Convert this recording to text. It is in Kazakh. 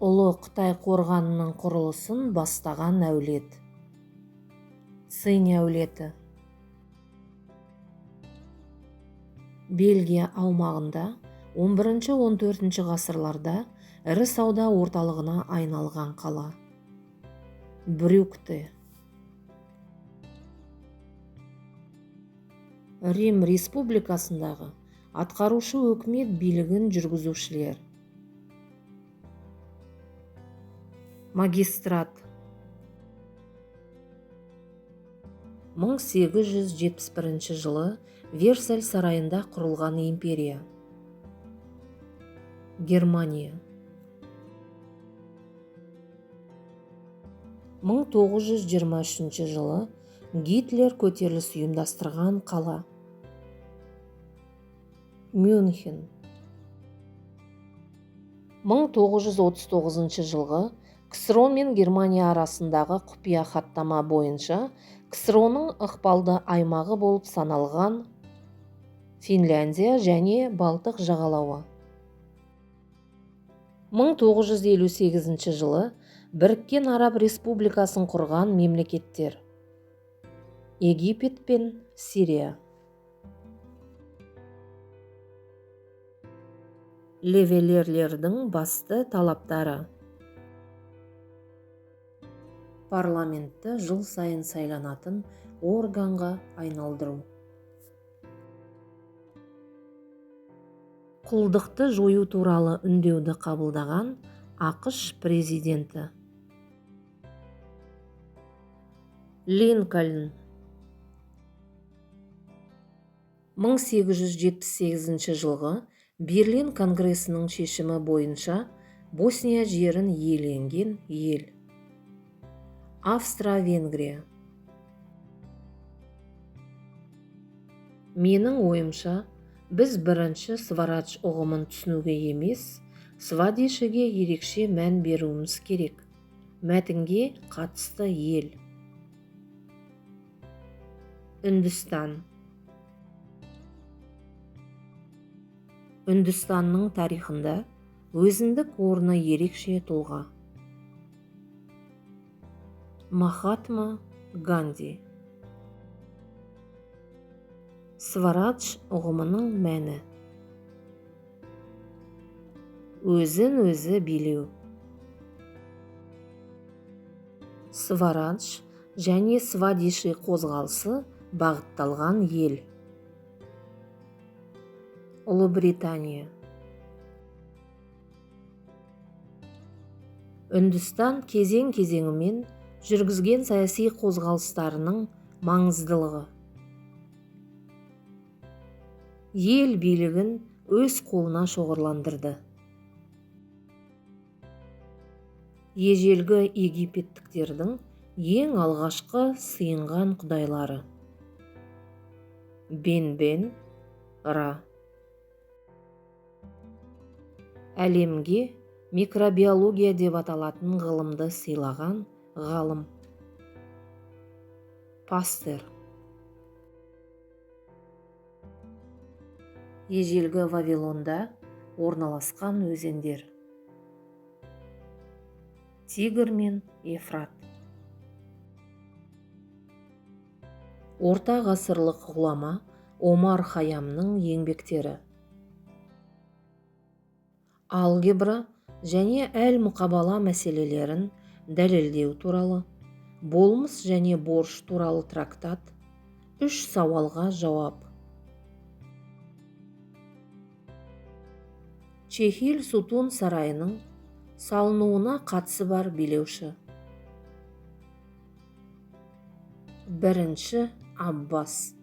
Ұлы Қытай қорғанының құрылысын бастаған әулет. Цинь әулеті. Бельгия аумағында 11-14 ғасырларда ірі сауда орталығына айналған қала. Брюгте. Рим республикасындағы атқарушы өкімет билігін жүргізушілер. Магистрат. 1871 жылы Версаль сарайында құрылған империя. Германия. 1923 жылы Гитлер көтеріліс ұйымдастырған қала. Мюнхен. 1939 жылғы КСРО мен Германия арасындағы құпия хаттама бойынша КСРО-ның ықпалды аймағы болып саналған Финляндия және Балтық жағалауы. 1958 жылы Біріккен Араб Республикасын құрған мемлекеттер. Египет пен Сирия. Левелерлердің басты талаптары. Парламентті жыл сайын сайланатын органға айналдыру. Құлдықты жою туралы үндеуді қабылдаған АҚШ президенті. Линкольн. 1878 жылғы Берлин конгресінің шешімі бойынша Босния жерін иеленген ел. Австро-Венгрия. Менің ойымша, біз бірінші сварадж ұғымын түсінуге емес, свадешіге ерекше мән беруіміз керек. Мәтінге қатысты ел. Үндістан. Үндістанның тарихында өзіндік орны ерекше тұлға. Махатма Ганди. Сварадж ұғымының мәні. Өзін-өзі билеу. Сварадж және свадеши қозғалысы бағытталған ел. Ұлыбритания. Үндістан кезең-кезеңімен жүргізген саяси қозғалыстарының маңыздылығы. Ел билігін өз қолына шоғырландырды. Ежелгі египеттіктердің ең алғашқы сыйынған құдайлары. Бенбен, Ра. Әлемге микробиология деп аталатын ғылымды сыйлаған ғалым. Пастер. Ежелгі Вавилонда орналасқан өзендер. Тигр мен Ефрат. Орта ғасырлық ғұлама Омар Хаямның еңбектері. Алгебра және әл-мұқабала мәселелерін дәлелдеу туралы, болмыс және борыш туралы трактат, 3 сауалға жауап. Чехил Сутун сарайының салынуына қатысы бар билеуші. Бірінші Аббас.